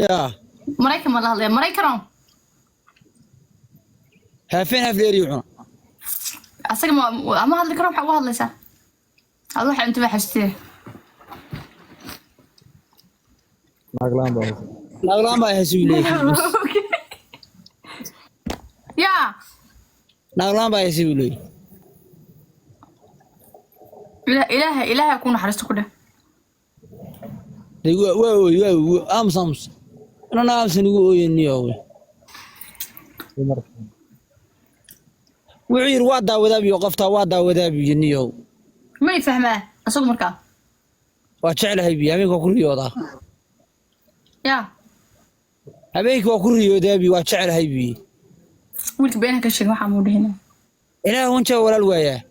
Yaa. Maraykan ma la hadlaya, Maraykano? Haafeen haaf dheeriyu cuna. Asaga ma ama hadli karo? Waxaa uga hadlaysaa adu waxa inta baa xashtee. Naaglaan baa haysa. Naaglaan baa haysa, buu leeyahay. Yaa. Naaglaan baa haysa, buu leeyahay. Ilaaha, Ilaaha ku naxariisto ku dheh. Dee waa ooy, waa ooy, aamus, aamus, inana aamusan igu ooyeniyo. Wuxuu yidhi waa daawadaabiyo qoftaa waa daawadaabiyo niyow. May fahmaa asagu markaa? Waa jeclahay biyo, habeenka waa ku riyoodaa. Yaa. Habeenkii waa ku riyoodaa biyo, waa jeclahay biyo. Wiilka beenaha ka sheegin, waxaa muu dhihina. Ilaah wanjaa walaal waayaa.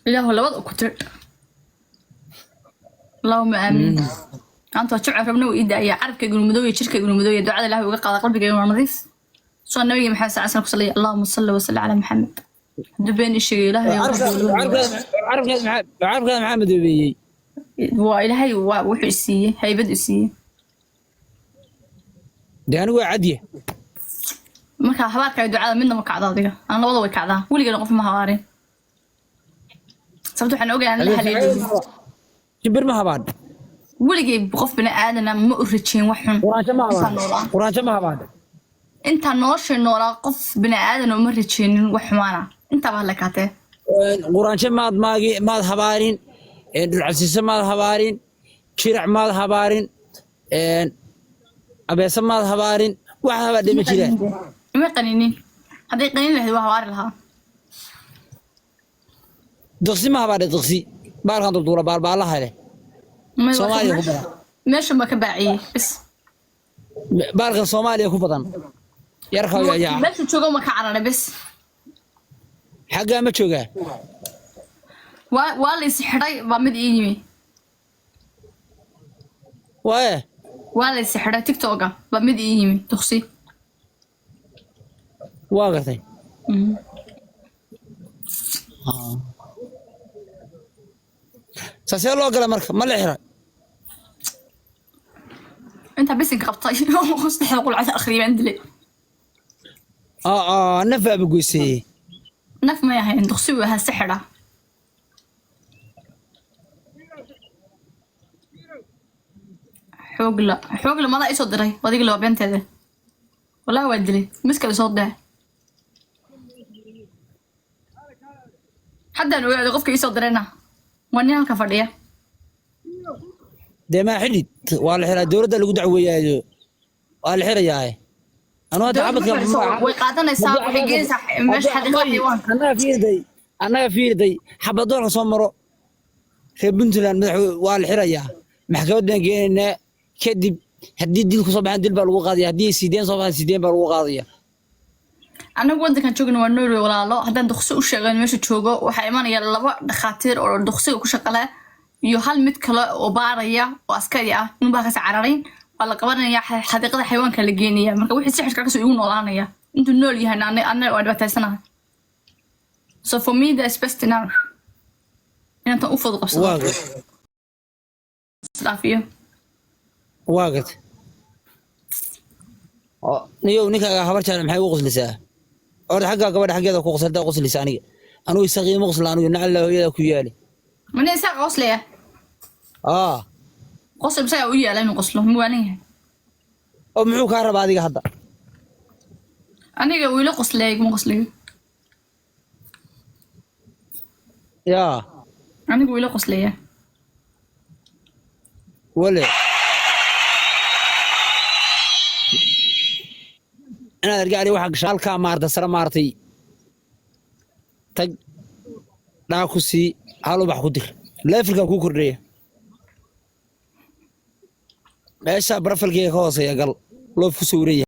Ilaahu labada ku tir, Allahuma aamiin. Maanta waa jimce, rabna uu ii daaya. Carabkayga inuu madow yahay, jirkayga inuu madow yahay, ducada Ilaahay uga qaada, qalbigayga waa nadiif. Soo Nabiga Maxamed sal slam ku saliya, Allahuma salli wasalli calaa Maxamed. Hadduu been ii sheegay, Ilaahay. Carabkaada maxaa madoobeeyey? Waa Ilaahay, waa wuxuu i siiyey, haybad i siiyey. Dee anigu waa cadya. Marka habaarka iyo ducada midna ma kacdo adiga, aan labada way kacdaa. Weligeena qof ma habaarin, sababta waxaan ogahay aan la haleelin. Shimbir ma habaadh. Weligay qof bini aadana ma u rajeyn wax xun. Quraansho ma Intaan habaadh. noolaa. Quraansho ma habaadh. Intaan noloshay noolaa, qof bini aadana uma rajeynin wax xumaana, intaaba hala kaatee. Quraansho maad maagi maad habaarin, dhulcasiise maad habaarin, jirac maad habaarin, abeese maad habaarin, wax habaadhe ma jiraan. Ima qaninin. Hadday qanin lahayd waa habaari lahaa. Diqsi ma habaadhe? Diqsi baalkan durduura, baalbaalaha leh. Soomaaliya ku badan. Meeshan baa ka baaciyey bis. Baalkan Soomaaliya ku badan, yarka yaa. Meesha joogo ma ka cararay bis. Xaggaa ma joogaa? Waa la is xidhay baa mid ii yimi. Waaye. Waa la is xidhay TikToka baa mid ii yimi, duqsi. Waa gartay. Saasee loo gala marka? Ma la xiray? Intaa bisinka qabtay, saddexda qulcada akhriyay baan dilay. Aa, naf baaba goyseeye. Naf may ahayn, duqsi buu ahaa si xidha. Xoogla, xoogla madaa isoo diray adiga laba beenteeda. Wallahi waa dilay, mid kale soo daa. Haddaan ogaaday qofka isoo dirayna waa nin halka fadhiya. Dee maa xidhid? Waa la xiraa, dowladda lagu dacweeyaayo, waa la xirayaaye. Anu hadda Dowladda xabadka ma fadhiso, way qaadanaysaa, waxay geenaysaa meesha xadiiqada xayawaanka. Annaga fiirday, annaga fiirday, xabadoolka soo maro reer Puntland madax waa la xirayaa, maxkamad baan geenaynaa. Kadib haddii dil kusoo baxaan, dil baa lagu qaadaya. Haddii sideen soo baxaan, sideen baa lagu qaadaya. Annagu waddankan joogna waa Norway, walaalo. Haddaan duqsi u sheegan meesha joogo, waxaa imanaya laba dhakhaatiir oo duqsiga ku shaqale iyo hal mid kale oo baaraya oo askari ah. Inuu baa kas cararayn waa la qabanaya, xadiiqada xayawaanka la geenaya. Marka wixii sixirka kasoo igu noolaanaya intuu nool yahay, ana waa dhibaataysanahay. So for me that's best now inaan tan u fudud qabsado. Waa gartay. Isdhaafiyo. Waa gartay. Oo, niyow ninkaaga habar jecel maxay ugu qoslaysaa? Orda xaggaa gabadha xaggeeda ku qosla haddaa qoslaysa. Aniga anugu isaqiima qosla, anigu nacalla hooyada ku yaali. Mana isaga qoslaya? Aa. Qosl isagaa u yaala inuu qoslo, ma waalan yahay? Oo muxuu kaa rabaa adiga hadda? Aniga wuu ila qoslaya, iguma qoslayo. Yaa. Anigu wuu ila qoslaya. Wale inaad argacli waxaa gashaa halkaa maarta sare maartay, tag dhaa ku sii hal ubax ku dir, leefilkaa kuu kordhaya. Meesha barafalkeyga ka hooseeya gal, loof ku sawiran yahay.